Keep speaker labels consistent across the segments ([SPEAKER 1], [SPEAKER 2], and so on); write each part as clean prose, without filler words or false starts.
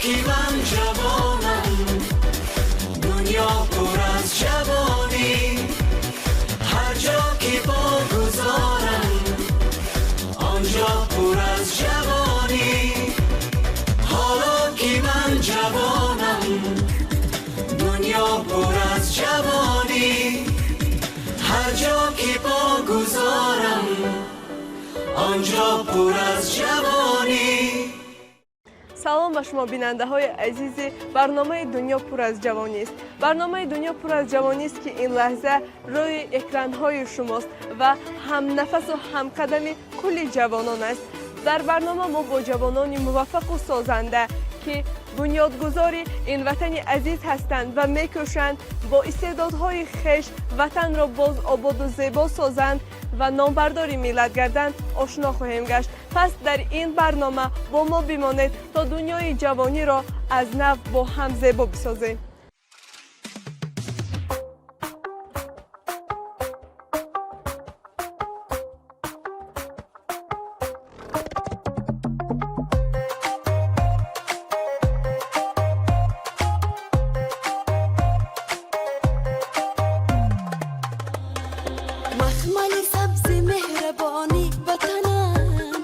[SPEAKER 1] Ки ман ҷавонам, дунё пур аз ҷавонӣ. Ҳар ҷо ки по гузорам, он ҷо пур аз ҷавонӣ. Ҳоло ки ман ҷавонам, дунё пур аз ҷавонӣ. Ҳар ҷо ки по гузорам, он ҷо пур аз ҷавонӣ.
[SPEAKER 2] Салом ба шумо, бинандаҳои азизи барномаи «Дунё пур аз ҷавонист». Барномаи «Дунё пур аз ҷавонист», ки ин лаҳза рӯи экранҳои шумост ва ҳамнафасу ҳамқадами кулли ҷавонон аст. Дар барнома мо бо ҷавонони муваффақу созанда, ки бунёдгузори ин ватани азиз ҳастанд ва мекӯшанд бо истеъдодҳои хеш ватанро боз ободу зебо созанд ва номбардори миллат гарданд, ошно хоҳем гашт. Пас дар ин барнома бо мо бимонед, то дунёи ҷавониро аз нав бо ҳам зебо бисозем.
[SPEAKER 3] Махмали сабзи меҳрабони ватанам,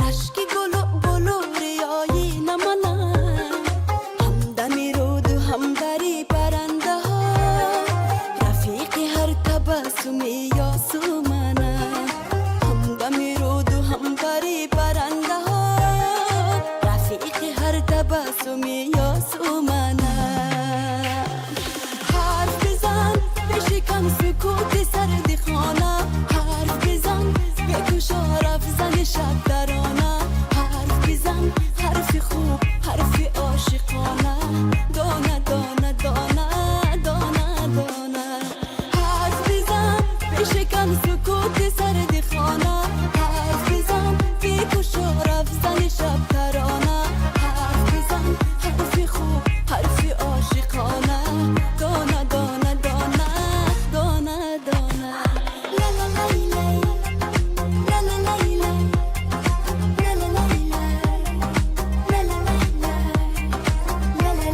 [SPEAKER 3] рашки гулу булуриёи наманам, ҳамдами руду ҳамдари паррандаҳо, рафиқи ҳар табассуми ёсуманам, ҳамдами руду ҳамдари паррандаҳо, рафиқи ҳар табассуми ёсуманам. Ҳарф бизан, бишикан сукути сарди хона, ҳарф бизан, бикушо рафзани шаб дарона, ҳарф бизан, ҳарфи хуб, ҳарфи ошиқона, дона дона дона дона дона. Ҳарф бизан, бишикан сукути сарди хона, ҳарф бизан, бикушо рафзани шаб тарона, ҳарф бизан, ҳарфи хуб, ҳарфи ошиқона, дона дона дона дона дона. Ла ла лай лай, ла ла лай лай, ла ла лай лай, ла ла лай лай, ла ла лай лай, ла ла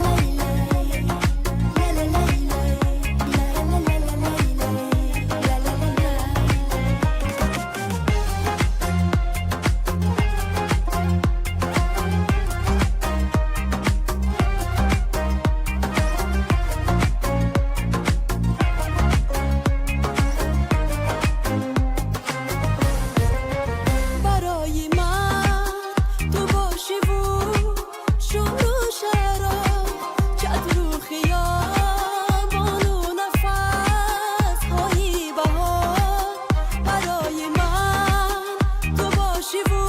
[SPEAKER 3] лай лай, ла ла ла ла лай лай, ла ла ла лай. Барои ман ту бошиву шӯру шароб, чатру хиёбону нафасҳои баҳор. Барои ман ту бошиву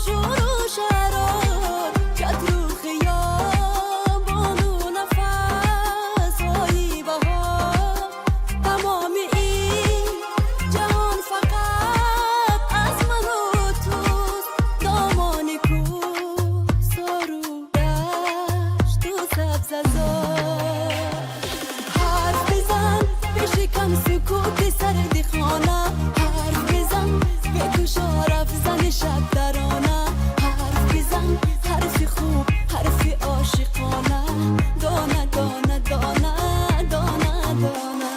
[SPEAKER 3] шӯру шароб, чатру хиёбону нафасҳои баҳор. Тамоми ин ҷаҳон фақат аз ману туст, домони кӯҳсору дашту сабзазор. Ҳарф бизан, бишикан сукути сарди хона, ҳарф бизан, бикушо рафзани шаб дарона, ҳарф бизан, ҳарфи хуб, ҳарфи ошиқона, дона дона дона дона дона.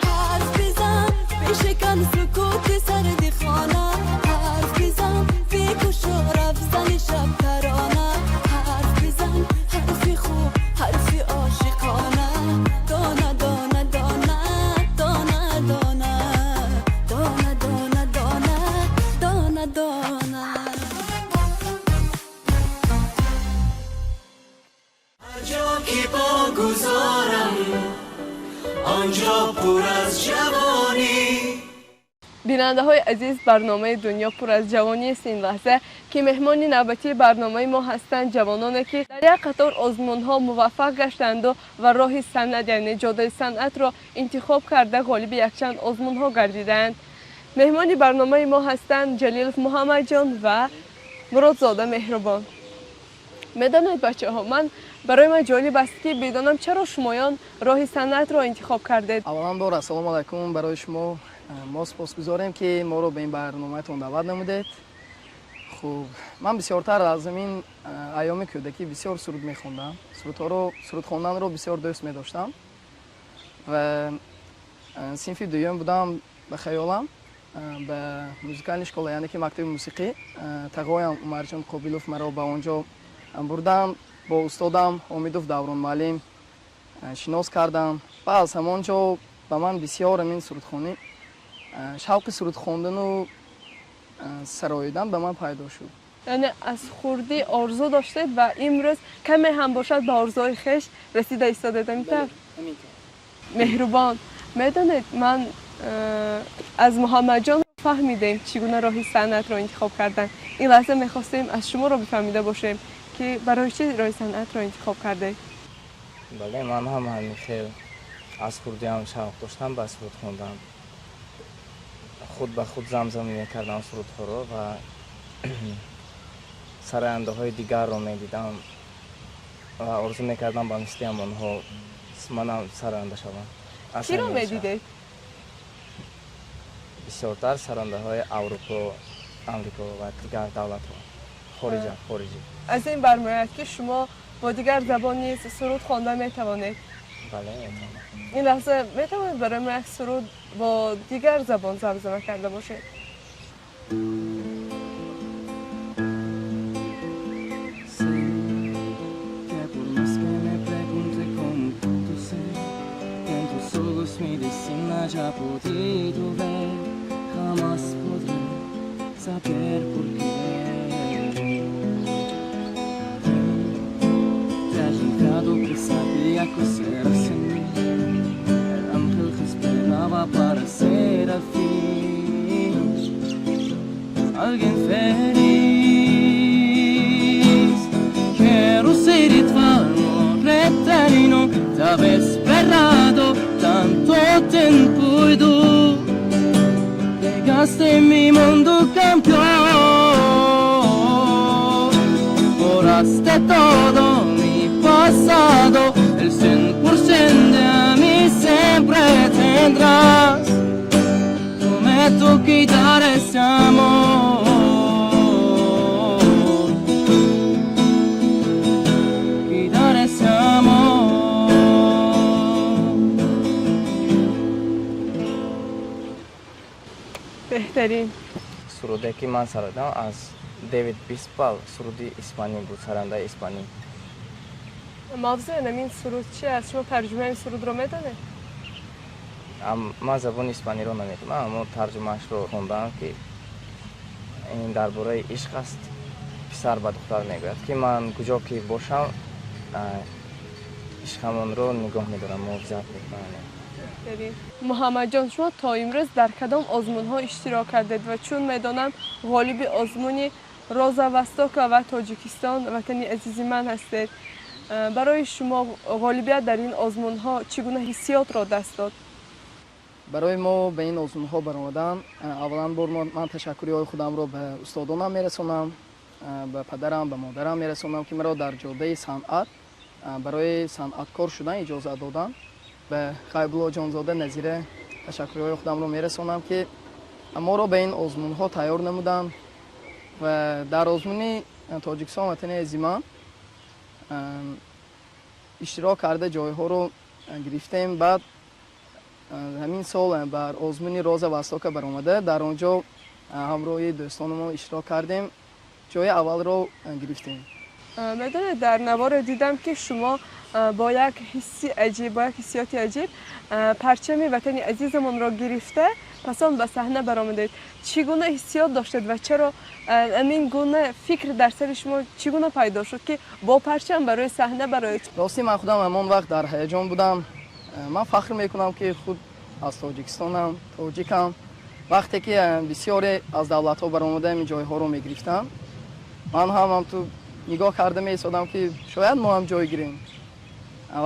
[SPEAKER 3] Ҳарф бизан, бишикан сукути сарди хона, ҳарф бизан, бикушо рафзани шаб тарона, ҳарф бизан, ҳарфи хуб, ҳарфи ошиқона, дона дона дона дона дона, дона дона дона дона дона.
[SPEAKER 1] Ҳар ҷо ки по гузорам, он ҷо пур аз ҷавонӣ.
[SPEAKER 2] Бинандаҳои азиз, барномаи «Дунё пур аз ҷавонист» ин лаҳза, ки меҳмони навбатии барномаи мо ҳастанд ҷавононе, ки дар як қатор озмунҳо муваффақ гаштанду ва роҳи санъат, яъне ҷодаи санъатро интихоб карда, ғолиби якчанд озмунҳо гардидаанд. Меҳмони барномаи мо ҳастанд Ҷалилов Муҳаммадҷон ва Муродзода Меҳрубон. Медонед, бачаҳо, ман барои ман ҷолиб аст, ки бидонам, чаро шумоён роҳи санъатро интихоб кардед.
[SPEAKER 4] Аввалан бор ассалому алайкум барои шумо. Мо сипосгузорем, ки моро ба ин барномаатон даъват намудед. Хуб, ман бисёртар аз ҳамин айёми кӯдакӣ бисёр суруд мехондам, сурудҳоро, суруд хонданро бисёр дӯст медоштам ва синфи дуюм будам, ба хаёлам, ба музыкальный школа, яъне ки мактаби мусиқӣ, тағоям Умарҷон Қобилов маро ба он ҷо бурданд, бо устодам Ҳомидов Даврон муаллим шинос кардам ва аз ҳамон ҷо ба ман бисёр ҳамин сурудхонӣ, шавқи суруд хондану сароидан ба ман пайдо шуд.
[SPEAKER 2] Яъне аз хурдӣ орзу доштед ва имрӯз каме ҳам бошад, ба орзуҳои хеш расида истодед, ҳамин тавр? Меҳрубон, медонед, ман аз Муҳаммадҷон фаҳмидем, чӣ гуна роҳи санъатро интихоб кардан. Ин лаҳза мехостем аз шуморо бифаҳмида бошем, ки барои чӣ роҳи санъатро интихоб кардед.
[SPEAKER 5] Бале, ман ҳам ҳамин хел аз хурдиам шавқ доштам ба суруд хондан. Худ ба худ замзама мекардам сурудҳоро ва сарояндаҳои дигарро медидам ва орзу мекардам, ба мисли ҳамонҳо манам сароянда шавам.
[SPEAKER 2] Киро медидед?
[SPEAKER 5] Бисёртар сарояндаҳои Аврупо, Амрико ва дигар давлатҳо, хориҷа, хориҷӣ.
[SPEAKER 2] Аз ин бармеояд, ки шумо бо дигар забон низ суруд хонда метавонед?
[SPEAKER 5] Бале, метавонам.
[SPEAKER 2] Ин лаҳза метавонед барои мо як суруд бо дигар забон замзама карда бошед?
[SPEAKER 6] Sé que por más que me pregunte cómo puedo ser, que en tus ojos mi destino haya podido ver, jamás podré saber por qué. Te has jurado que sabía coserse en mí, el ángel que esperaba para ser al fin alguien feliz. Quiero ser tu amor eterno, te había esperado tanto tiempo y tú llegaste y mi mundo cambió. Borraste todo mi pasado, el 100% de mí siempre tendrás. Prometo quitar ese amor. Quitar ese amor.
[SPEAKER 2] Беҳтарин.
[SPEAKER 5] Суруде, ки ман сароидам, аз Дэвид Бисбал, суруди испанӣ буд, сарояндаи испанӣ.
[SPEAKER 2] Мавзӯи ҳамин суруд чи аст? Шумо тарҷумаи ин сурудро медонед?
[SPEAKER 5] Ман забони испаниро наметонам, аммо тарҷумаашро хондам, ки ин дар бораи ишқ аст. Писар ба духтар мегӯяд, ки ман куҷо ки бошам, ишқамонро нигоҳ медорам, муҳофизат мекунам.
[SPEAKER 2] Муҳаммадҷон, шумо то имрӯз дар кадом озмунҳо иштирок кардед? Ва чун медонам, ғолиби озмуни «Роза Востока» ва «Тоҷикистон ватани азизи ман» ҳастед, барои шумо ғолибият дар ин озмунҳо чӣ гуна ҳиссиётро даст дод?
[SPEAKER 4] Барои мо ба ин озмунҳо баромадан, аввалан бор ман ташаккуриҳои худамро ба устодонам мерасонам, ба падарам, ба модарам мерасонам, ки маро дар ҷодаи санъат, барои санъаткор шудан иҷозат доданд. Ба Ғайбулло Ҷонзода, Назира ташаккуриҳои худамро мерасонам, ки моро ба ин озмунҳо тайёр намуданд. Ва дар озмуни «Тоҷикистон ватани азизи ман» иштирок карда, ҷойҳоро гирифтем. Баъд ҳамин сол бар озмуни «Роза Востока» баромада, дар он ҷо ҳамроҳи дӯстонамон иштирок кардем, ҷои аввалро гирифтем.
[SPEAKER 2] Медонед, дар наворе дидам, ки шумо бо як ҳисси аҷиб, бо як ҳиссиёти аҷиб парчами ватани азизамонро гирифта, пас он ба саҳна баромадед. Чӣ гуна ҳиссиёт доштед ва чаро ҳамин гуна фикр дар сари шумо чӣ гуна пайдо шуд, ки бо парчам барои саҳна бароед?
[SPEAKER 4] Ростӣ, ман худам ҳамон вақт дар ҳаяҷон будам. Ман фахр мекунам, ки худ аз Тоҷикистонам, тоҷикам. Вақте ки бисёре аз давлатҳо баромада, ҳамин ҷойҳоро мегирифтам, ман ҳам ҳамту нигоҳ карда меистодам, ки шояд мо ҳам ҷой гирем.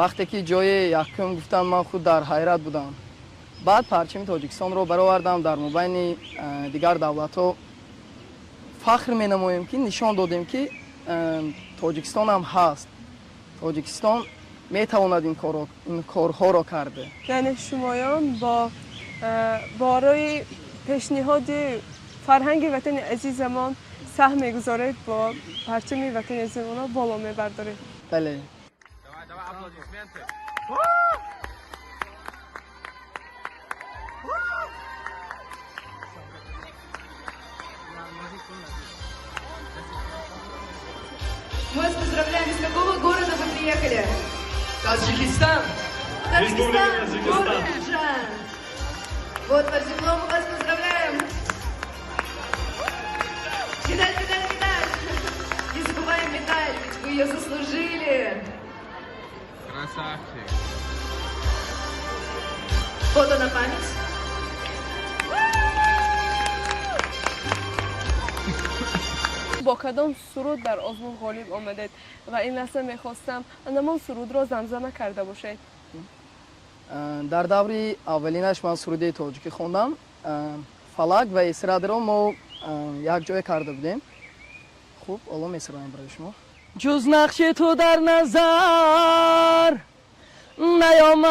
[SPEAKER 4] Вақте ки ҷои якум гуфтам, ман худ дар ҳайрат будам. Баъд парчами Тоҷикистонро баровардам дар мобайни дигар давлатҳо. Фахр менамоем, ки нишон додем, ки Тоҷикистонам ҳаст, Тоҷикистон метавонад ин корҳоро карда.
[SPEAKER 2] Яъне шумоён бо барои пешниҳоди фарҳанги ватани азизамон, Саҳм мегузоред, бо парчами ватани азизамонро боло мебардоред.
[SPEAKER 4] Бале.
[SPEAKER 7] Мы вас поздравляем. Из какого города вы приехали?
[SPEAKER 4] Таджикистан.
[SPEAKER 7] Таджикистан. Город Худжанд. Вот ваш диплом, мы вас поздравляем. Медаль, медаль, медаль. Не забываем медаль, ведь вы ее заслужили.
[SPEAKER 8] Красавчик.
[SPEAKER 7] Фото на память.
[SPEAKER 2] Бо кадом суруд дар озмун ғолиб омадед ва ин лаҳза мехостам анамон сурудро замзама карда бошед?
[SPEAKER 4] Дар даври аввалинаш ман суруди тоҷикӣ хондам. Фалак ва эстрадиро мо якҷоя карда будем. Хуб, ҳоло месароям барои шумо. Ҷуз нақши ту дар назар наёмад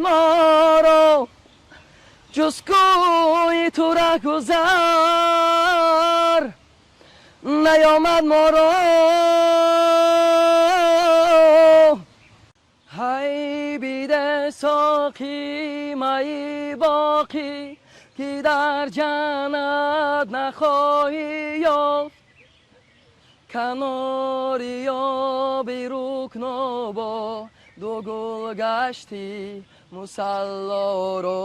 [SPEAKER 4] моро, ҷуз кӯи ту раҳгузар наёмад моро. Ҳай биде соқӣ майи боқӣ, ки дар ҷаннат нахоҳӣ ёфт, канори оби рукно бо ду гул гаштӣ мусаллоро.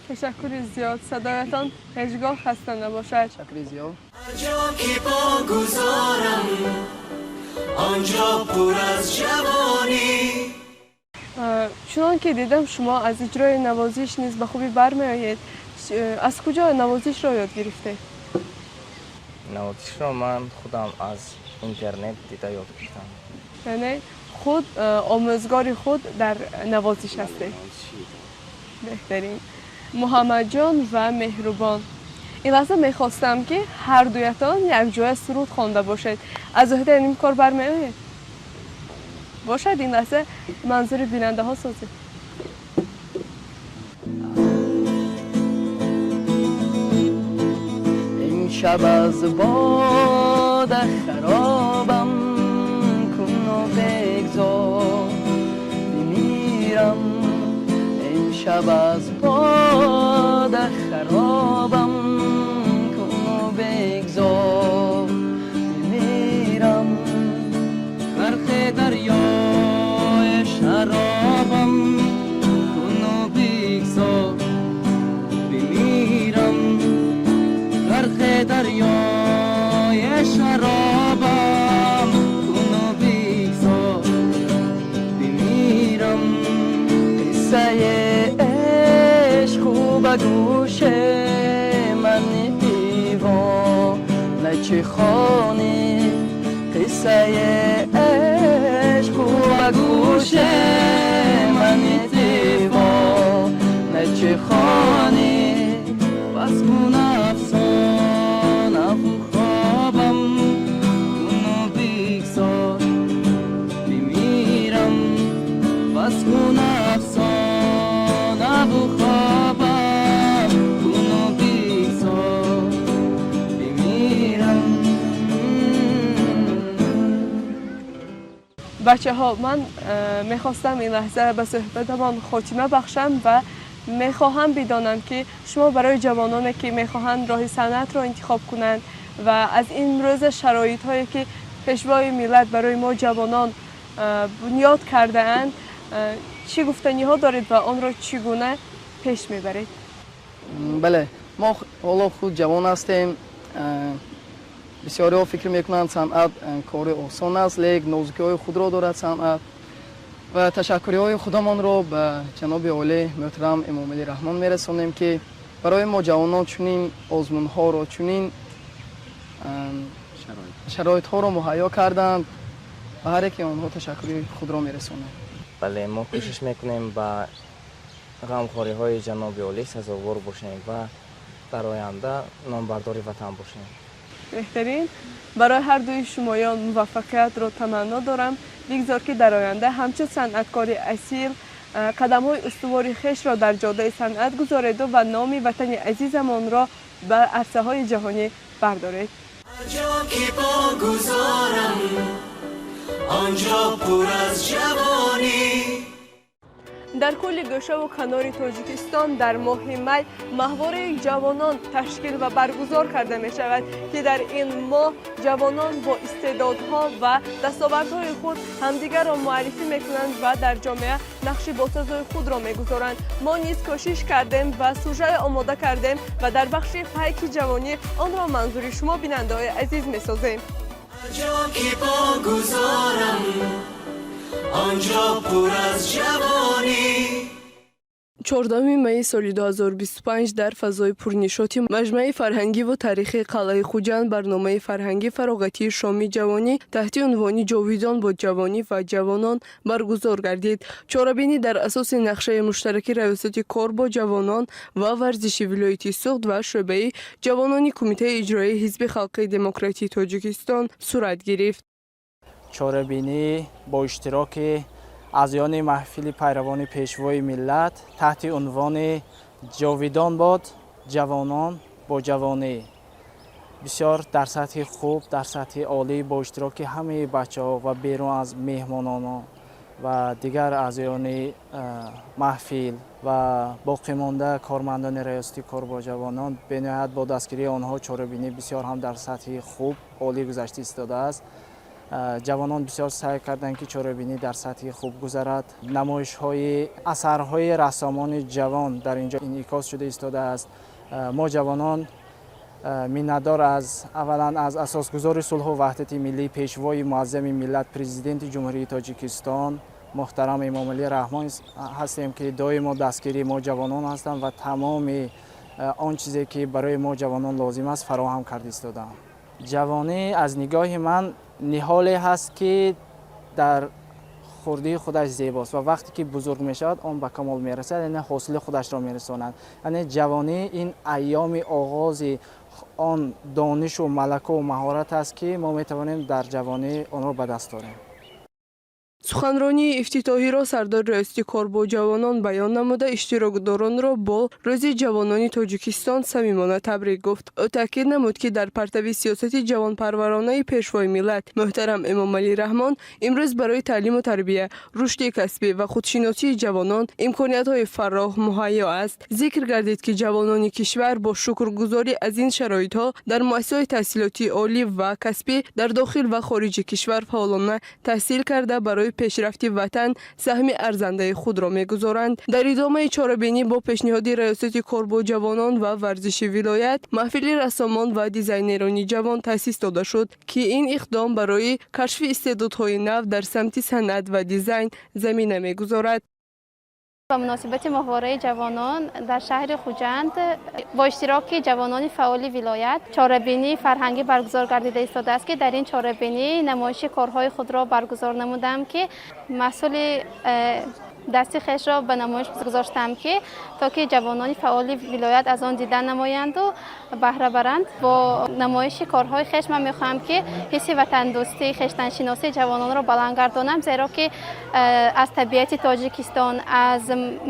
[SPEAKER 2] Ташаккури зиёд, садоятон ҳеҷ гоҳ хаста набошад.
[SPEAKER 4] Ташаккури зиёд.
[SPEAKER 1] Ҳар ҷо ки по гузорам, он ҷо пур аз ҷавонӣ.
[SPEAKER 2] Чунон ки дидам, шумо аз иҷрои навозиш низ ба хубӣ бармеоед. Аз куҷо навозишро ёд гирифтед?
[SPEAKER 5] Навозишро ман худам аз интернет дида ёд гирифтам.
[SPEAKER 2] Яъне худ омӯзгори худ дар навозиш ҳастед. Беҳтарин. Муҳаммадҷон ва Меҳрубон, ин лаҳза мехостам, ки ҳардуятон якҷоя суруд хонда бошед. Аз уҳдаи ин кор бармеоед? Бошад, ин лаҳза манзури бинандаҳо созед.
[SPEAKER 4] Имшаб аз бода харобам куну бигзор бимирам, имшаб аз бода харобам куну бигзор бимирам.
[SPEAKER 6] Ғарқи дарёи шаробам куну бигзор бимирам, ғарқи дарёи шаробам куну бигзор бимирам.
[SPEAKER 4] Қиссаи ишқу ба гӯши ман девона чӣ хонӣ, қиссаи ишқу ба гӯши ман девона чӣ хонӣ.
[SPEAKER 6] Бас кун афсонаву хобам куну бигзор бимирам, бас кун афсонаву хобам куну бигзор бимирам.
[SPEAKER 2] Бачаҳо, ман мехостам ин лаҳза ба суҳбатамон хотима бахшам ва мехоҳам бидонам, ки шумо барои ҷавононе, ки мехоҳанд роҳи санъатро интихоб кунанд ва аз имрӯза шароитҳое, ки пешвои миллат барои мо ҷавонон бунёд кардаанд, чӣ гуфтаниҳо доред ва онро чӣ гуна пеш мебаред?
[SPEAKER 4] Бале, мо ҳоло худ ҷавон ҳастем. Бисёриҳо фикр мекунанд, санъат кори осон аст, лек нозукиҳои худро дорад санъат. Ва ташаккуриҳои худамонро ба ҷаноби олӣ муҳтарам Эмомалӣ Раҳмон мерасонем, ки барои мо ҷавонон чунин озмунҳоро, чунин шароитҳоро муҳайё карданд. Ба ҳар яке онҳо ташаккури худро мерасонем.
[SPEAKER 5] Бале, мо кӯшиш мекунем, ба ғамхориҳои ҷаноби олӣ сазовор бошем ва дар оянда номбардори ватан бошем.
[SPEAKER 2] Беҳтарин. Барои ҳар дуи шумоён муваффақиятро таманно дорам. Бигзор, ки дар оянда ҳамчун санъаткори асил Қадамҳои устувори хешро дар ҷодаи санъат гузореду ва номи ватани азизамонро ба арсаҳои ҷаҳонӣ бардоред.
[SPEAKER 1] Ҳар ҷо ки по гузорам, он ҷо пур аз ҷавонӣ.
[SPEAKER 2] Дар кулли гӯшаву канори Тоҷикистон дар моҳи май маҳвораи ҷавонон ташкил ва баргузор карда мешавад, ки дар ин моҳ ҷавонон бо истеъдодҳо ва дастовардҳои худ ҳамдигарро муаррифӣ мекунанд ва дар ҷомеа нақши босазои худро мегузоранд. Мо низ кӯшиш кардем ва сужае омода кардем ва дар бахши Пайки ҷавонӣ онро манзури шумо, бинандаҳои азиз, месозем.
[SPEAKER 1] Ҳар ҷо ки по гузорам, он ҷо пур аз ҷавонӣ.
[SPEAKER 2] 14 майи соли 2025 дар фазои пурнишоти маҷмаи фарҳангиву таърихии қалъаи Хуҷанд барномаи фарҳангӣ фароғатии Шоми ҷавонӣ таҳти унвони «Ҷовидон бод ҷавонӣ ва ҷавонон» баргузор гардид. Чорабинӣ дар асоси нақшаи муштараки Раёсати кор бо ҷавонон ва варзиши вилояти Суғд ва шӯъбаи ҷавонони Кумитаи иҷроияи Ҳизби халқии демократии Тоҷикистон сурат гирифт.
[SPEAKER 8] Чорабинӣ бо иштироки аъзоёни маҳфили пайравони Пешвои миллат таҳти унвони «Ҷовидон бод ҷавонон бо ҷавонӣ» бисёр дар сатҳи хуб, дар сатҳи олӣ, бо иштироки ҳамаи бачаҳо ва берун аз меҳмонон ва дигар аъзоёни маҳфил ва боқимонда кормандони Раёсати кор бо ҷавонон, бениҳоят бо дастгирии онҳо чорабинӣ бисёр ҳам дар сатҳи хуб, олӣ гузашта истодааст. Ҷавонон бисёр саъй карданд, ки чорабинӣ дар сатҳи хуб гузарад. Намоишҳои асарҳои рассомони ҷавон дар ин ҷо инъикос шуда истодааст. Мо ҷавонон миннатдор аз аввалан аз асосгузори сулҳу ваҳдати миллӣ, Пешвои муаззами миллат, Президенти Ҷумҳурии Тоҷикистон муҳтарам Эмомалӣ Раҳмон ҳастем, ки доимо дастгирии мо ҷавонон ҳастанд ва тамоми он чизе, ки барои мо ҷавонон лозим аст, фароҳам карда истодаанд. Ҷавонӣ аз нигоҳи ман ниҳоле ҳаст, ки дар хурдии худаш зебост ва вақте ки бузург мешавад, он ба камол мерасад, яъне ҳосили худашро мерасонад. Яъне ҷавонӣ ин айёми оғози он донишу малакаву маҳорат аст, ки мо метавонем дар ҷавонӣ онро ба даст орем.
[SPEAKER 2] Суханронии ифтитоҳиро сардори Раёсати кор бо ҷавонон баён намуда, иштирокдоронро бо Рӯзи ҷавонони Тоҷикистон самимона табрик гуфт. Ӯ таъкид намуд, ки дар партави сиёсати ҷавонпарваронаи Пешвои миллат муҳтарам Эмомалӣ Раҳмон имрӯз барои таълиму тарбия, рушди касбӣ ва худшиносии ҷавонон имкониятҳои фарох муҳайё аст. Зикр гардид, ки ҷавонони кишвар бо шукргузорӣ аз ин шароитҳо дар муассисаҳои таҳсилоти олӣ ва касбӣ дар дохил ва хориҷи кишвар фаъолона таҳсил карда, барои пешрафти ватан саҳми арзандаи худро мегузоранд. Дар идомаи чорабинӣ бо пешниҳоди Раёсати кор бо ҷавонон ва варзиши вилоят маҳфили рассомон ва дизайнерони ҷавон таъсис дода шуд, ки ин иқдом барои кашфи истеъдодҳои нав дар самти санъат ва дизайн замина мегузорад.
[SPEAKER 9] Ба муносибати моҳвораи ҷавонон дар шаҳри Хуҷанд бо иштироки ҷавонони фаъоли вилоят чорабинии фарҳангӣ баргузор гардида истодааст, ки дар ин чорабинӣ намоиши корҳои худро баргузор намудам, ки маҳсули дасти хешро ба намоиш гузоштам, ки то ки ҷавонони фаъоли вилоят аз он дида намоянду баҳра баранд. Бо намоиши корҳои хеш ман мехоҳам, ки ҳисси ватандӯстӣ, хештаншиносии ҷавононро баланд гардонам, зеро ки аз табиати Тоҷикистон, аз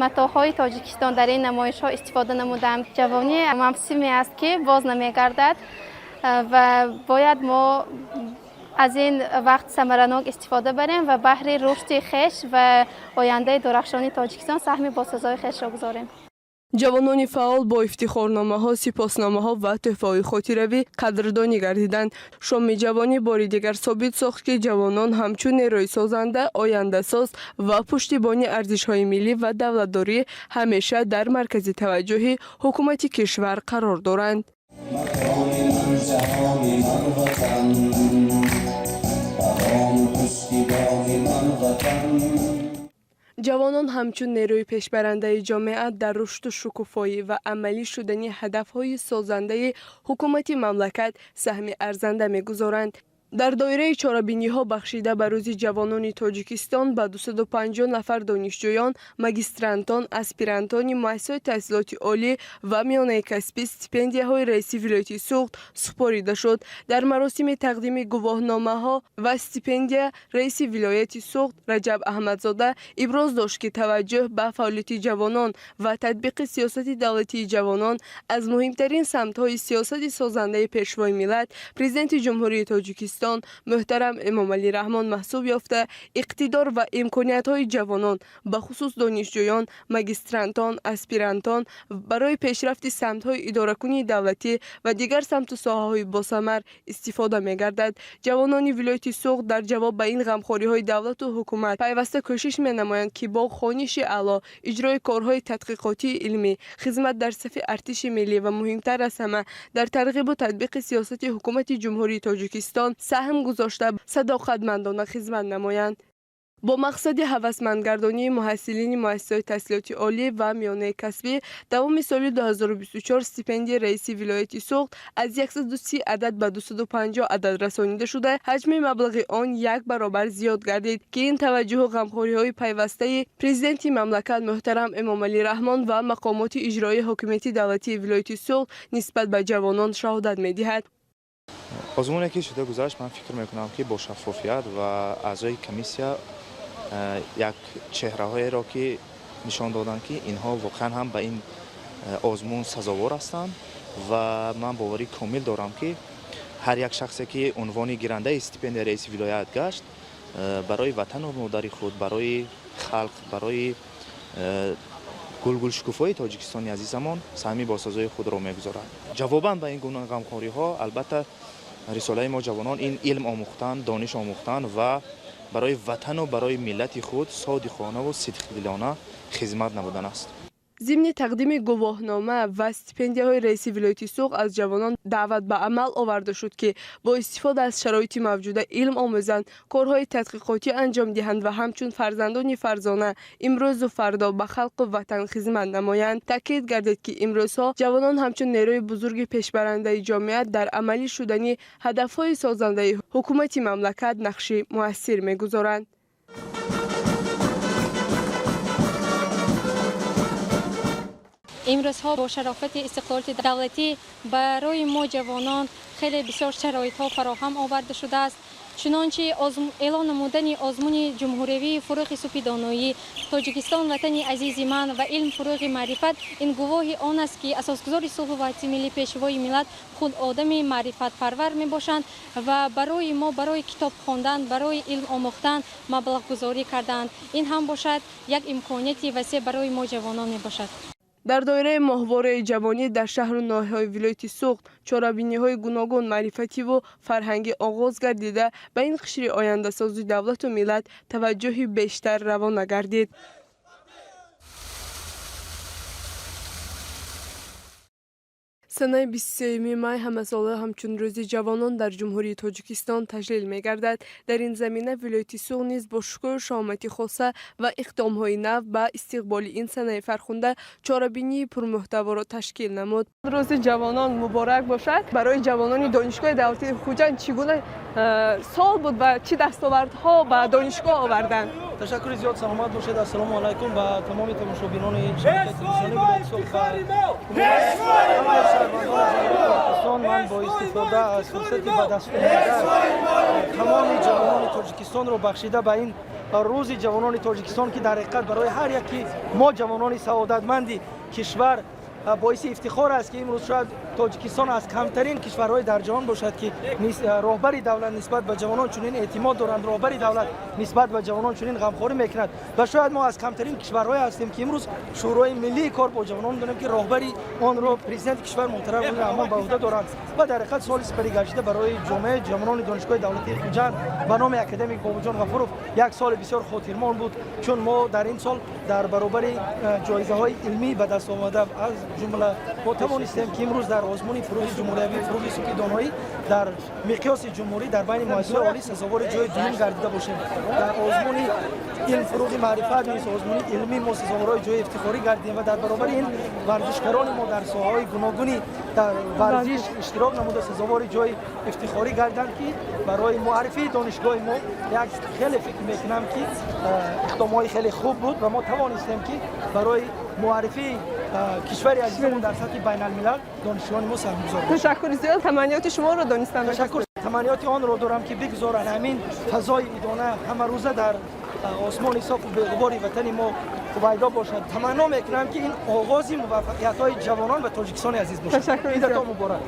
[SPEAKER 9] матоъҳои Тоҷикистон дар ин намоишҳо истифода намудам. Ҷавонӣ мавсиме аст, ки боз намегардад ва бояд мо аз ин вақт самаранок истифода барем ва баҳри рушди хеш ва ояндаи дурахшони Тоҷикистон саҳми босазои хешро гузорем.
[SPEAKER 2] Ҷавонони фаъол бо ифтихорномаҳо, сипосномаҳо ва тӯҳфаҳои хотиравӣ қадрдонӣ гардиданд. Шоми ҷавонӣ бори дигар собит сохт, ки ҷавонон ҳамчун нерӯи созанда, ояндасоз ва пуштибони арзишҳои миллӣ ва давлатдорӣ ҳамеша дар маркази таваҷҷӯҳи ҳукумати кишвар қарор доранд.
[SPEAKER 6] Макони ман, ҷаҳони ман ватан, давому пуштибони ман ватан.
[SPEAKER 2] Ҷавонон ҳамчун нерӯи пешбарандаи ҷомеа дар рушду шукуфоӣ ва амалӣ шудани ҳадафҳои созандаи ҳукумати мамлакат саҳми арзанда мегузоранд. Дар доираи чорабиниҳо бахшида ба Рӯзи ҷавонони Тоҷикистон ба 250 нафар донишҷӯён, магистрантон, аспирантони муассисаҳои таҳсилоти олӣ ва миёнаи касбӣ стипендияҳои раиси вилояти Суғд супорида шуд. Дар маросими тақдими гувоҳномаҳо ва стипендия раиси вилояти Суғд Раҷаб Аҳмадзода иброз дошт, ки таваҷҷӯҳ ба фаъолияти ҷавонон ва татбиқи сиёсати давлатии ҷавонон аз муҳимтарин самтҳои сиёсати созандаи Пешвои миллат, Президенти Ҷумҳурии Тоҷикистон муҳтарам Эмомалӣ Раҳмон маҳсуб ёфта, иқтидор ва имкониятҳои ҷавонон, бахусус донишҷӯён, магистрантон, аспирантон барои пешрафти самтҳои идоракунии давлатӣ ва дигар самту соҳаҳои босамар истифода мегардад. Ҷавонони вилояти Суғд дар ҷавоб ба ин ғамхориҳои давлату ҳукумат пайваста кӯшиш менамоянд, ки бо хониши аъло, иҷрои корҳои тадқиқотии илмӣ, хизмат дар сафи артиши миллӣ ва муҳимтар аз ҳама дар тарғибу татбиқи сиёсати Ҳукумати Ҷумҳурии Тоҷикистон саҳм гузошта, садоқатмандона хизмат намоянд. Бо мақсади ҳавасмандгардонии муҳассилини муассисаҳои таҳсилоти олӣ ва миёнаи касбӣ давоми соли 2024 стипендияи раиси вилояти Суғд аз 130 адад ба 250 адад расонида шуда, ҳаҷми маблағи он як баробар зиёд гардид, ки ин таваҷҷӯҳу ғамхориҳои пайвастаи Президенти мамлакат муҳтарам Эмомалӣ Раҳмон ва мақомоти иҷроии ҳокимияти давлатии вилояти Суғд нисбат ба ҷавонон шаҳодат медиҳад.
[SPEAKER 10] Озмуне ки шуда гузашт, ман фикр мекунам, ки бо шаффофият ва аъзои комиссия як чеҳраҳоеро ки нишон доданд, ки инҳо воқеан ҳам ба ин озмун сазовор ҳастанд, ва ман боварии комил дорам, ки ҳар як шахсе ки унвони гирандаи стипендияи раиси вилоят гашт, барои ватану модари худ, барои халқ, барои гулгулшукуфои Тоҷикистони азизамон саҳми босазои худро мегузорад. Ҷавобан ба ин гуна ғамхориҳо, албатта, рисолаи мо ҷавонон ин илм омӯхтан, дониш омӯхтан ва барои ватану барои миллати худ содиқонаву сидқдилона хизмат намудан аст.
[SPEAKER 2] Зимни тақдими гувоҳнома ва стипендияҳои раиси вилояти Суғд аз ҷавонон даъват ба амал оварда шуд, ки бо истифода аз шароити мавҷуда илм омӯзанд, корҳои тадқиқотӣ анҷом диҳанд ва ҳамчун фарзандони фарзона имрӯзу фардо ба халқу ватан хизмат намоянд. Таъкид гардид, ки имрӯзҳо ҷавонон ҳамчун нерӯи бузурги пешбарандаи ҷомеа дар амалӣ шудани ҳадафҳои созандаи ҳукумати мамлакат нақши муассир мегузоранд.
[SPEAKER 9] Имрӯзҳо бо шарофати истиқлолияти давлатӣ барои мо ҷавонон хеле бисёр шароитҳо фароҳам оварда шудааст. Чунончи эълон намудани озмуни ҷумҳуриявии «Фурӯғи субҳи доноӣ», «Тоҷикистон ватани азизи ман» ва «Илм фурӯғи маърифат» ин гувоҳи он аст, ки асосгузори сулҳу ваҳдати миллӣ, Пешвои миллат худ одами маърифатпарвар мебошанд ва барои мо барои китоб хондан, барои илм омӯхтан маблағгузорӣ карданд. Ин ҳам бошад, як имконияти васеъ барои мо ҷавонон мебошад.
[SPEAKER 2] Дар доираи моҳвораи ҷавонӣ дар шаҳру ноҳияҳои вилояти Суғд чорабиниҳои гуногун маърифативу фарҳангӣ оғоз гардида, ба ин қишри ояндасози давлату миллат таваҷҷӯҳи бештар равона гардид. Санаи 23 май ҳамасола ҳамчун Рӯзи ҷавонон дар Ҷумҳурии Тоҷикистон таҷлил мегардад. Дар ин замина вилояти Суғд низ бо шукӯҳу шаҳомати хоса ва иқдомҳои нав ба истиқболи ин санаи фархунда чорабинии пурмуҳтаворо ташкил намуд. Рӯзи ҷавонон муборак бошад! Барои ҷавонони Донишгоҳи давлатии Хуҷанд чӣ гуна сол буд ва чӣ дастовардҳо ба донишгоҳ оварданд?
[SPEAKER 11] Ташаккури зиёд, саломат бошед. Ассалому алайкум ба тамоми тамошобинони шабакаи телевизионии вилояти Суғд ва шаҳрвандони Тоҷикистон. Ман бо истифода аз фурсати ба даст омада тамоми ҷавонони Тоҷикистонро бахшида ба ин Рӯзи ҷавонони Тоҷикистон, ки дар ҳақиқат барои ҳар яки мо ҷавонони саодатманди кишвар боиси ифтихор аст, ки имрӯз шояд Тоҷикистон аз камтарин кишварҳои дар ҷаҳон бошад, ки роҳбари давлат нисбат ба ҷавонон чунин эътимод доранд, роҳбари давлат нисбат ба ҷавонон чунин ғамхорӣ мекунад, ва шояд мо аз камтарин кишварҳое ҳастем, ки имрӯз Шӯрои миллии кор бо ҷавонон дорем, ки роҳбари онро Президенти кишвар муҳтарам Раҳмон ба уҳда доранд. Ва дар ҳақиқат соли сипаригардида барои ҷомеаи ҷавонони Донишгоҳи давлатии Хуҷанд ба номи академик Бобоҷон Ғафуров як соли бисёр хотирмон буд, чун мо дар ин сол дар баробари ҷоизаҳои илмӣ ба даст омада, аз ҷумла мо тавонистем, ки имрӯз дар озмуни фурӯғи ҷумҳуриявӣ «Фурӯғи субҳи доноӣ» дар миқёси ҷумҳурӣ дар байни муассисаҳои олӣ сазовори ҷои дуюм гардида бошем. Дар озмуни «Илм фурӯғи маърифат» низ, озмуни илмӣ, мо сазоворҳои ҷои ифтихорӣ гардидем ва дар баробари ин варзишгарони мо дар соҳаҳои гуногуни Дар варзиш иштирок намуда, сазовори ҷои ифтихорӣ гарданд, ки барои муаррифии донишгоҳи мо як хеле, фикр мекунам, ки иқдомҳои хеле хуб буд ва мо тавонистем, ки барои муаррифии кишвари азизамон дар сатҳи байналмилал донишҷӯёни мо саҳмгузор.
[SPEAKER 2] Ташаккури зиёд, таманниёти шуморо донистан.
[SPEAKER 11] Ташаккур. Таманниёти онро дорам, ки бигузоранд ҳамин фазои идона ҳамарӯза дар осмони софу беғубори ватани мо ҳувайдо бошад. Таманно мекунам, ки ин оғози муваффақиятҳои ҷавонон ва Тоҷикистони азиз бошад. Идатон муборак.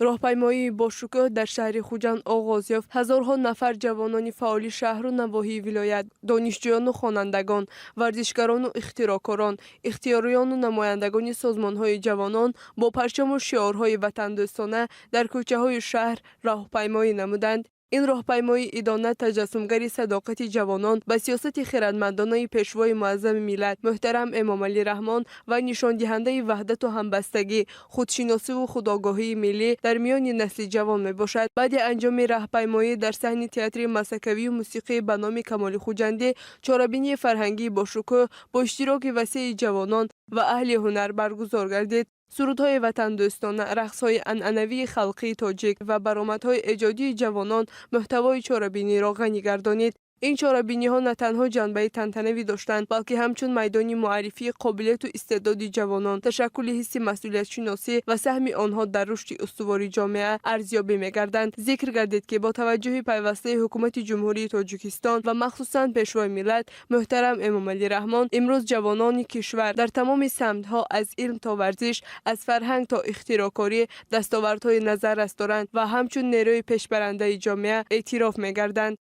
[SPEAKER 2] Роҳпаймоии бошукӯҳ дар шаҳри Хуҷанд оғоз ёфт. Ҳазорҳо нафар ҷавонони фаъоли шаҳру навоҳии вилоят, донишҷӯёну хонандагон, варзишгарону ихтироъкорон, ихтиёриёну намояндагони созмонҳои ҷавонон бо парчаму шиорҳои ватандӯстона дар кӯчаҳои шаҳр роҳпаймоӣ намуданд. Ин роҳпаймоии идона таҷассумгари садоқати ҷавонон ба сиёсати хирадмандонаи Пешвои муаззами миллат муҳтарам Эмомалӣ Раҳмон ва нишондиҳандаи ваҳдату ҳамбастагӣ, худшиносиву худогоҳии миллӣ дар миёни насли ҷавон мебошад. Баъди анҷоми раҳпаймоӣ дар саҳни театри масакавию мусиқӣ ба номи Камоли Хуҷандӣ чорабинии фарҳангии бошукӯҳ бо иштироки васеи ҷавонон ва аҳли ҳунар баргузор гардид. Сурудҳои ватандӯстона, рақсҳои анъанавии халқии тоҷик ва баромадҳои эҷодии ҷавонон муҳтавои чорабиниро ғанӣ гардонид. Ин чорабиниҳо на танҳо ҷанбаи тантанавӣ доштанд, балки ҳамчун майдони муаррифии қобилияту истеъдоди ҷавонон, ташаккули ҳисси масъулиятшиносӣ ва саҳми онҳо дар рушди устувори ҷомеа арзёбӣ мегарданд. Зикр гардид, ки бо таваҷҷӯҳи пайвастаи Ҳукумати Ҷумҳурии Тоҷикистон ва махсусан Пешвои миллат муҳтарам Эмомалӣ Раҳмон, имрӯз ҷавонони кишвар дар тамоми самтҳо, аз илм то варзиш, аз фарҳанг то ихтироъкорӣ, дастовардҳои назаррас доранд ва ҳамчун нерӯи пешбарандаи ҷомеа эътироф мегарданд.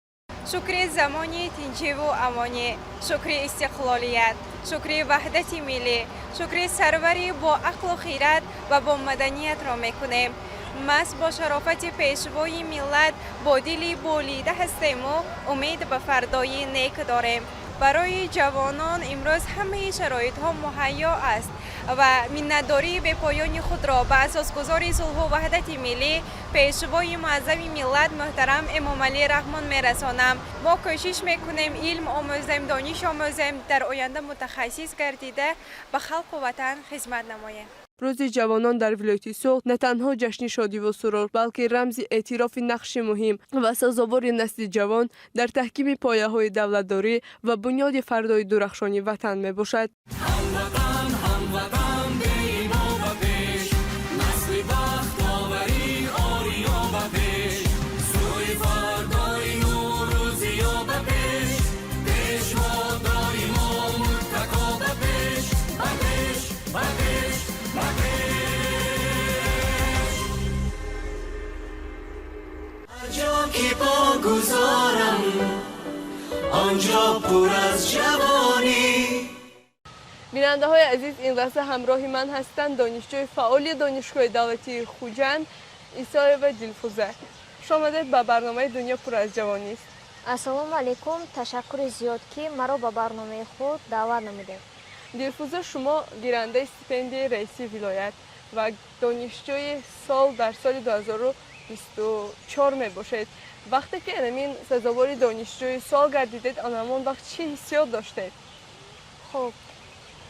[SPEAKER 12] Шукри замони тинҷиву амонӣ, шукри истиқлолият, шукри ваҳдати миллӣ, шукри сарвари бо ақлу хират ва бо маданиятро мекунем. Маҳз бо шарофати Пешвои миллат бо дили болида ҳастему умед ба фардои нек дорем. Барои ҷавонон имрӯз ҳамаи шароитҳо муҳайё аст ва миннатдории бепоёни худро ба асосгузори сулҳу ваҳдати миллӣ, Пешвои муаззами миллат муҳтарам Эмомалӣ Раҳмон мерасонам. Мо кӯшиш мекунем, илм омӯзем, дониш омӯзем, дар оянда мутахассис гардида, ба халқу ватан хизмат намоем.
[SPEAKER 2] Рӯзи ҷавонон дар вилояти Суғд на танҳо ҷашни шодиву сурур, балки рамзи эътирофи нақши муҳим ва сазовори насли ҷавон дар таҳкими пояҳои давлатдорӣ ва бунёди фардои дурахшони ватан мебошад.
[SPEAKER 1] Ҳамватан, ҳамватан, бемо ба пеш, насли бахтоварӣ ориё ба пеш, сӯи фардои нурӯзиё ба пеш, Пешво доимо муттако ба пеш, ба пеш, ба пеш, ба пеш. Ҳар ҷо ки по гузорам, он ҷо пур аз ҷавонӣ.
[SPEAKER 2] Бинандаҳои азиз, ин лаҳза ҳамроҳи ман ҳастанд донишҷӯи фаъоли Донишгоҳи давлатии Хуҷанд Исоева Дилфуза. Хуш омадед ба барномаи «Дунё пур аз ҷавонист».
[SPEAKER 13] Ассалому алайкум, ташаккури зиёд, ки маро ба барномаи худ даъват намудед.
[SPEAKER 2] Дилфуза, шумо гирандаи стипендияи раиси вилоят ва донишҷӯи сол дар соли 2024 мебошед. Вақте ки анамин сазовори донишҷӯи сол гардидед, он ҳамон вақт чӣ ҳиссиёт доштед?
[SPEAKER 13] Хуб,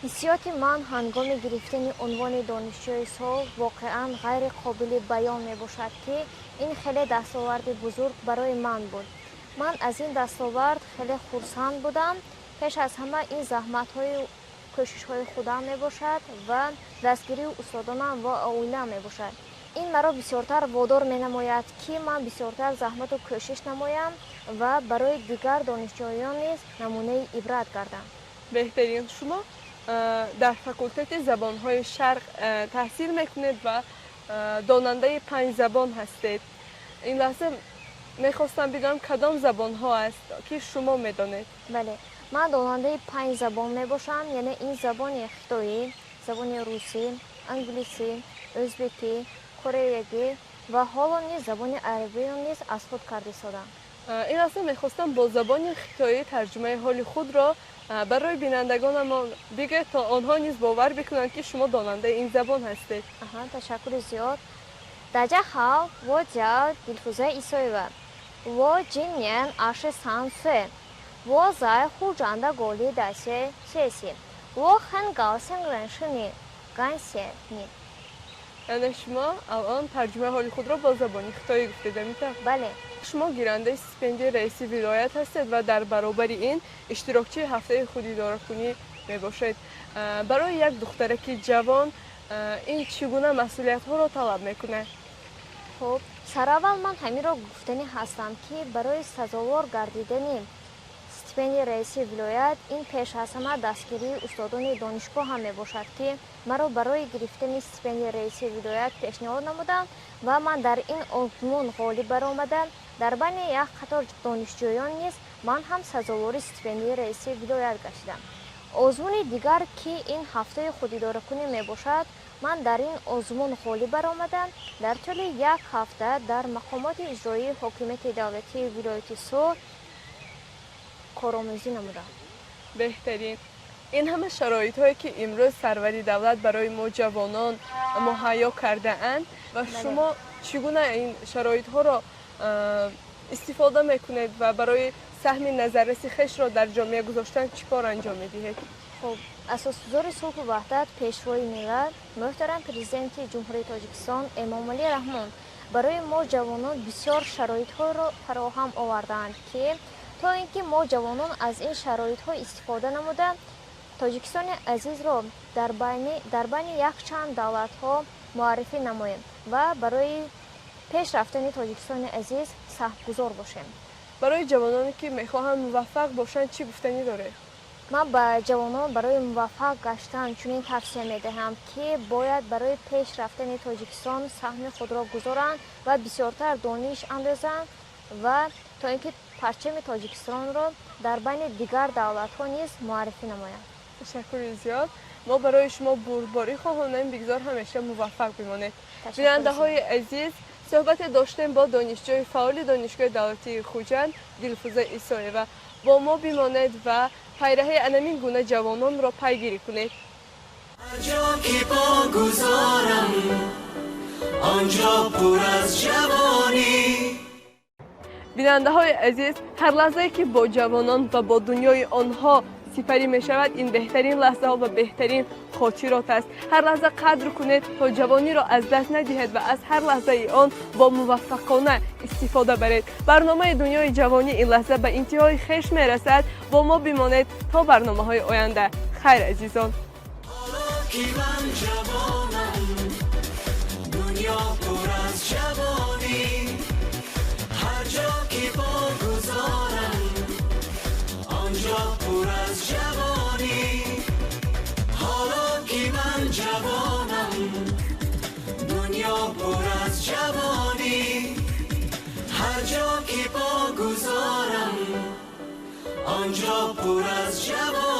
[SPEAKER 13] ҳиссиёти ман ҳангоми гирифтани унвони донишҷӯи сол воқеан ғайри қобили баён мебошад, ки ин хеле дастоварди бузург барои ман буд. Ман аз ин дастовард хеле хурсанд будам. Пеш аз ҳама ин заҳматҳои кӯшишҳои худам мебошад ва дастгирии устодонам ва оилаам мебошад. Ин маро бисёртар водор менамояд, ки ман бисёртар заҳмату кӯшиш намоям ва барои дигар донишҷӯён низ намунаи ибрат гардам.
[SPEAKER 2] Беҳтарин. Шумо дар факултети забонҳои шарқ таҳсил мекунед ва донандаи панҷ забон ҳастед. Ин лаҳза мехостам бидонам, кадом забонҳо аст, ки шумо медонед?
[SPEAKER 13] Бале, ман донандаи панҷ забон мебошам, яъне ин забони хитоӣ, забони русӣ, англисӣ, ӯзбекӣ, кореягӣ ва ҳоло низ забони арабиро низ аз худ карда истодам.
[SPEAKER 2] Ин лаҳза мехостам бо забони хитоӣ тарҷумаи ҳоли худро барои бинандагонамон бигӯед, то онҳо низ бовар бикунанд, ки шумо донандаи ин забон ҳастед.
[SPEAKER 13] Аҳа, ташаккури зиёд. 大家好，我叫 Дилфуза Исоева. 我今年23岁，我在沪涨的国立大学学习。我很高兴认识你，感谢你。
[SPEAKER 2] Яъне шумо алон тарҷумаи ҳоли худро бо забони хитоӣ гуфтед, амита?
[SPEAKER 13] Бале.
[SPEAKER 2] Шумо гирандаи стипендияи раиси вилоят ҳастед ва дар баробари ин иштирокчии ҳафтаи худидоракунӣ мебошед. Барои як духтараки ҷавон ин чӣ гуна масъулиятҳоро талаб мекунад?
[SPEAKER 13] Хуб, сараввал ман ҳаминро гуфтанӣ ҳастам, ки барои сазовор гардидани стипендияи раиси вилоят ин пеш аз ҳама дастгирии устодони донишгоҳ ҳам мебошад, ки маро барои гирифтани стипендияи раиси вилоят пешниҳод намуданд ва ман дар ин озмун ғолиб баромада, дар байни як қатор донишҷӯён низ ман ҳам сазовори стипендияи раиси вилоят гаштидам. Озмуни дигар, ки ин ҳафтаи худидоракунӣ мебошад, ман дар ин озмун ғолиб баромадам. Дар тӯли як ҳафта дар мақомоти иҷроии ҳокимияти давлатии вилояти Суғд коромӯзӣ намудам.
[SPEAKER 2] Беҳтарин. Ин ҳама шароитҳое, ки имрӯз сарвари давлат барои мо ҷавонон муҳайё кардаанд, ва шумо чӣ гуна ин шароитҳоро истифода мекунед ва барои саҳми назарраси хешро дар ҷомеа гузоштан чӣ кор анҷом медиҳед?
[SPEAKER 13] Хуб, асосгузори сулҳу ваҳдат, пешвои миллат, муҳтарам Президенти Ҷумҳурии Тоҷикистон Эмомалӣ Раҳмон барои мо ҷавонон бисёр шароитҳоро фароҳам овардаанд, ки то ин ки мо ҷавонон аз ин шароитҳо истифода намуда, Тоҷикистони азизро дар байни якчанд давлатҳо муаррифӣ намоем ва барои пеш рафтани Тоҷикистони азиз саҳмгузор бошем.
[SPEAKER 2] Барои ҷавононе, ки мехоҳанд муваффақ бошанд, чӣ гуфтанӣ доред?
[SPEAKER 13] Ман ба ҷавонон барои муваффақ гаштан чунин тавсия медиҳам, ки бояд барои пеш рафтани Тоҷикистон саҳми худро гузоранд ва бисёртар дониш андозанд ва то ин ки парчами Тоҷикистонро дар байни дигар давлатҳо низ муаррифӣ намоянд.
[SPEAKER 2] Ташаккури зиёд. Мо барои шумо бурдборӣ хоҳонем, бигзор ҳамеша муваффақ бимонед. Бинандаҳои азиз, суҳбате доштем бо донишҷӯи фаъоли Донишгоҳи давлатии Хуҷанд Дилфуза Исоева. Бо мо бимонед ва пайраҳаи анамин гуна ҷавононро пайгирӣ кунед.
[SPEAKER 1] Ҳар ки по гузорам, он ҷо пур аз ҷавонӣ.
[SPEAKER 2] Бинандаҳои азиз, ҳар лаҳзае, ки бо ҷавонон ва бо дунёи онҳо сипарӣ мешавад, ин беҳтарин лаҳзаҳо ва беҳтарин хотирот аст. Ҳар лаҳза қадр кунед, то ҷавониро аз даст надиҳед ва аз ҳар лаҳзаи он бо муваффақона истифода баред. Барномаи Дунёи ҷавонӣ ин лаҳза ба интиҳои хеш мерасад. Бо мо бимонед то барномаҳои оянда. Хайр, азизон.
[SPEAKER 1] Ки ман ҷавонам, дунё пур аз ҷавонӣ, ҳар ҷо ки по гузорам, он ҷо пур аз ҷавонӣ. Ҳоло ки ман ҷавонам, дунё пур аз ҷавонӣ, ҳар ҷо ки по гузорам, он ҷо пур аз ҷавонӣ.